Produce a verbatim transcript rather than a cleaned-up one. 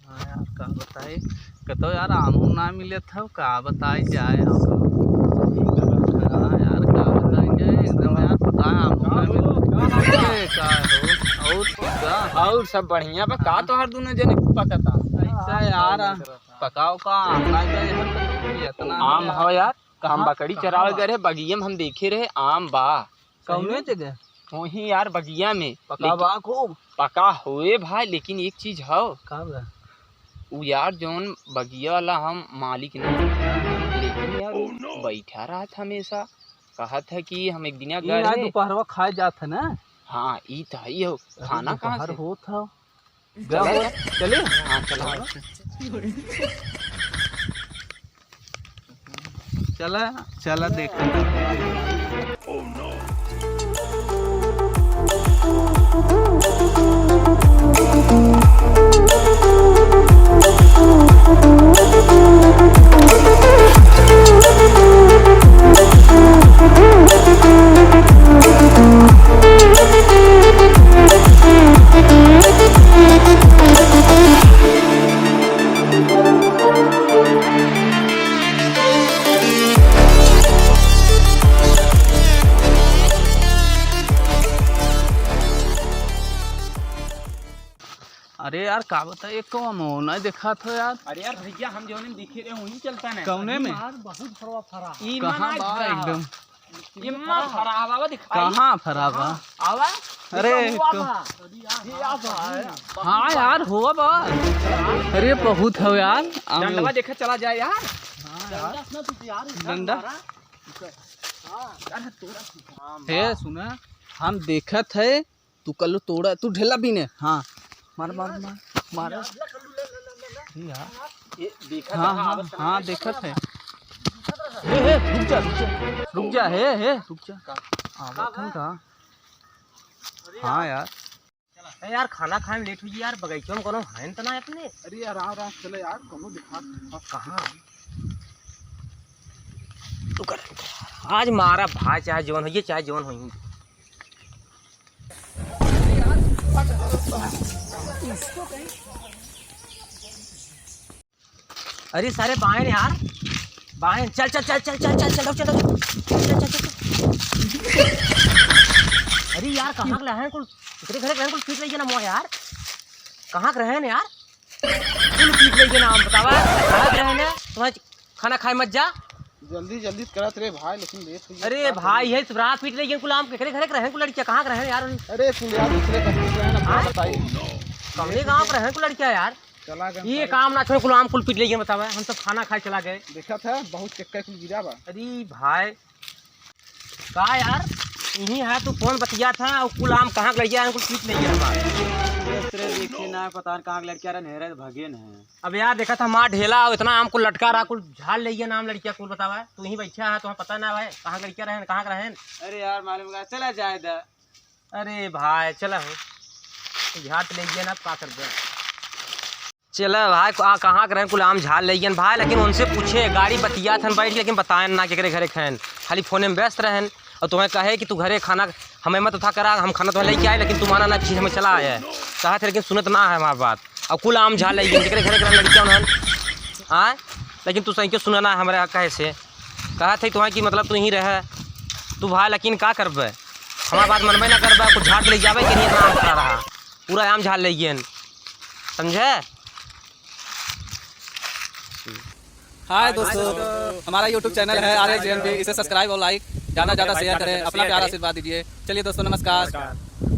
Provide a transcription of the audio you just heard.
हाँ यार, का बताई, कतो यार आमो ना मिलत हौ, का बताई जाए हम। हाँ यार, का बताई जाए, एकदम यार, पता है आमो ना मिलत। ए, का हो? और का? और सब बढ़िया बा, का तोहार दुनो जने पकता? ऐसा यार, पकाओ का आम ना गए हम, इतना आम हो यार, हम कहाँ, बकरी कहाँ चरावे बा? गए रहे, बगिया में हम देखे रहे, आम बा। कौने जगह? वहीं यार, बगिया में। पका लेकिन बा खूब? पका होए भाई, लेकिन एक चीज हौ। का बा? उ यार, जौन बगिया वाला हम मालिक नहीं, लेकिन यार, उ बैठा रहत हमेशा, कहत है कि हम एक दिना ई घर आज में दोपहरवा खाए जात है ना? हाँ, ई तो है ही हो। अरे, खाना कहाँ दोपहर से? होत हौ। चला जा। चले? हाँ, चला। चला, चला देखा। अरे यार, का बताई, एको आमो नहीं देखात हो यार। अरे यार भैया, हम जौने में दिखे रहे, वहीं चलता ना। कौने में? यार, बहुत फरवा फरा। ई कहाँ मना बा फरा। एकदम? ई मना फरा, आवा, आवा, दिखाई। कहाँ फरा बा? आवा। अरे, दिखावा तो। बा। ये आ बा। हाँ यार, हुआ बा। अरे, बहुत हो यार। आम डंडवा देखा चला जाए यार। हाँ यार। डंडा। हाँ, यार, तोरा। हे, सुना, हम देखत है, तू कल्लू तोड़ा, तू ढेला बीने। हाँ, मार, मार, मार, मार। ये यार। ये देखा हाँ, था, हाँ, आवत हाँ, ना। देखत है। हे, हे, रुक जा, रुक जा, रुक जा, हे, हे, रुक जा। का? आवत है का? हाँ यार। ए यार, खाना खाए में लेट हुई यार, बगीचा में कोनो है न तना अपने? अरे यार, आ रहा, चले यार, कोनो दिखा, दिखा। कहाँ? तू कर। आज मारा भाई, चाहे जवन होइए, चाहे जवन होइए। अरे सारे बाएं यार, बाएं, चल, चल, चल, रुक, चल, रुक। चल, चल, चल। अरे यार, कहाँ के रहन कुल, इतने घरे रहन कुल पीट लइगे ना मोह यार, कहाँ के रहन यार, कुल पीट लइगे ना, हम बतावा, कहाँ के रहन है, तुम्हारे खाना खाए मत जा। जल्दी, जल्दी करत रे भाई, लेकिन लेट हो गया। अरे भाई, ये सब रात पीट लइगे कुल, हम केकरे घरे के रहन कुल लड़किया, कहाँ के रहन यार? अरे कुल यार, दूसरे का पीट रहे हैं ना, हाँ? बताइए। कौने गाँव के रहन कुल लड़किया यार? चला गए ये सारे। काम ना छोड़, कुल आम कुल पीट लेइगे, बतावा, हम सब खाना खाए चला गए। देखा था, बहुत चक्का कुल गिरा बा। अरे भाई, का यार, यही है, तू फोन बतिया था और कुल आम कहाँ के लड़किया है, कुल पीट लेइगे हमार। बस रे, देखे ना, पता नहीं कहाँ के लड़किया रहे, नहरे भगे न है। अब यार, देखा था, हमार ढेला और इतना आम कुल लटका रहा, कुल झाड़ लेइगे ना आम लड़किया, कुल बतावा, तू ही बैठा है, तुम्हें पता ना है, कहाँ के लड़किया रहे, कहाँ के रहे। अरे यार, मालूम का, चला जाए दा। अरे भाई, चला हो, झाट ले गया ना, का कर दे। चला भाई, आ, कहाँ के रहन, कुल आम झाड़ ले गया भाई, लेकिन उनसे पूछे, गाड़ी बतियात हन बैठ के, लेकिन बताएन ना केकरे घरे खैन, खाली फोने में व्यस्त रहन। और तुम्हें कहे कि तू घरे खाना, हमें मत उठा करा, हम खाना तुम्हें लेके आए, लेकिन तुम आना ना, पीछे हमें चला आया है। कहा थे, लेकिन सुनत ना है हमार बात। और कुल आम झाड़ ले गया, केकरे घरे के लड़कियां उन्हन, हाँ, लेकिन तू सही क्यों सुना ना हमारे कहे से। कहा थे तुम्हें कि मतलब तू ही रहे, तू भाई, लेकिन का करबे, हमार बात मनबे ना करबे, कुछ झाड़ के ले जाबे के नहीं, इतना आम खा रहा, पूरा आम झाड़ ले गए, समझे? हाय दोस्तों, हमारा YouTube चैनल है R H J N P, इसे सब्सक्राइब और लाइक, ज़्यादा ज़्यादा शेयर करें, अपना प्यारा आशीर्वाद दीजिए। चलिए दोस्तों, नमस्कार। नमस्कार।